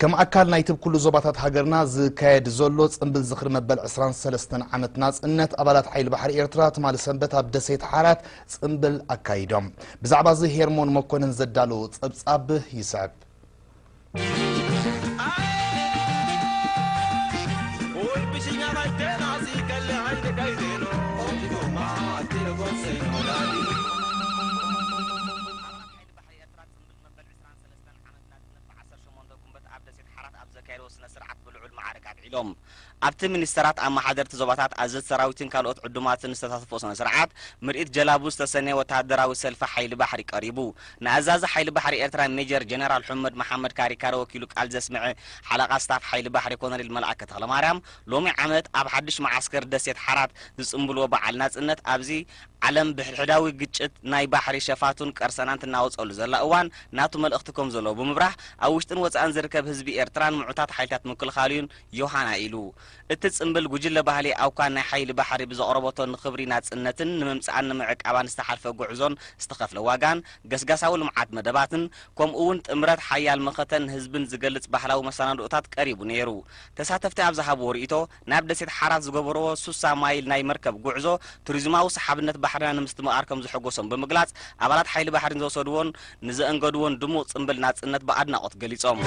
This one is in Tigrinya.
ከም ኣካል ናይቲ ብኩሉ ዞባታት ሃገርና ዝካየድ ዘሎ ጽምብል ዝኽሪ መበል ዕስራን ሰለስተን ዓመት ናጽነት፣ ኣባላት ሓይሊ ባሕሪ ኤርትራ ትማሊ ሰንበት ኣብ ደሴት ሓራት ጽምብል ኣካይዶም። ብዛዕባ እዚ ሄርሞን መኮንን ዘዳለዎ ጸብጻብ ይስዕብ። ኣብቲ ሚኒስተራት፣ ኣመሓደርቲ ዞባታት፣ ኣዘዝቲ ሰራዊትን ካልኦት ዕዱማትን ዝተሳተፎ ስነ ስርዓት ምርኢት ጀላቡ ዝተሰነየ ወተሃደራዊ ሰልፊ ሓይሊ ባሕሪ ቀሪቡ። ንኣዛዚ ሓይሊ ባሕሪ ኤርትራ ሜጀር ጀነራል ሑመድ መሓመድ ካሪካረ ወኪሉ ቃል ዘስምዐ ሓለቓ ስታፍ ሓይሊ ባሕሪ ኮነሬል መልኣከ ተኽለማርያም፣ ሎሚ ዓመት ኣብ ሓድሽ መዓስከር ደሴት ሓራት ዝጽምብልዎ በዓል ናጽነት፣ ኣብዚ ዓለም ብሕድሕዳዊ ግጭት ናይ ባሕሪ ሸፋቱን ቀርሰናን ትናወጸሉ ዘላ እዋን ናቱ መልእኽቲ ከም ዘለዎ ብምብራህ፣ ኣብ ውሽጥን ወጻእን ዝርከብ ህዝቢ ኤርትራን ምዑታት ሓይልታት ምክልኻሉን ዮሃና ኢሉ። እቲ ጽምብል ጉጅለ ባህሊ ኣውካን ናይ ሓይሊ ባሕሪ ብዘቕረበቶ ንኽብሪ ናጽነትን ንምምጻኣን ንምዕቃባን ዝተሓልፈ ጉዕዞን ዝተኸፍለ ዋጋን ገስጋሳዊ ልምዓት መደባትን ከምኡ እውን ጥምረት ሓያል መኸተን ህዝብን ዝገልጽ ባህላዊ መሰናድኦታት ቀሪቡ ነይሩ። ተሳተፍቲ ኣብ ዝሃብዎ ርእይቶ፣ ናብ ደሴት ሓራት ዝገበርዎ ሱሳ ማይል ናይ መርከብ ጉዕዞ ቱሪዝማዊ ሰሓብነት ባሕርና ንምስትምቓር ከም ዘሐጎሶም ብምግላጽ፣ ኣባላት ሓይሊ ባሕሪ ንዝወሰድዎን ንዘእንገድዎን ድሙቕ ጽምብል ናጽነት ብኣድናቖት ገሊጾም።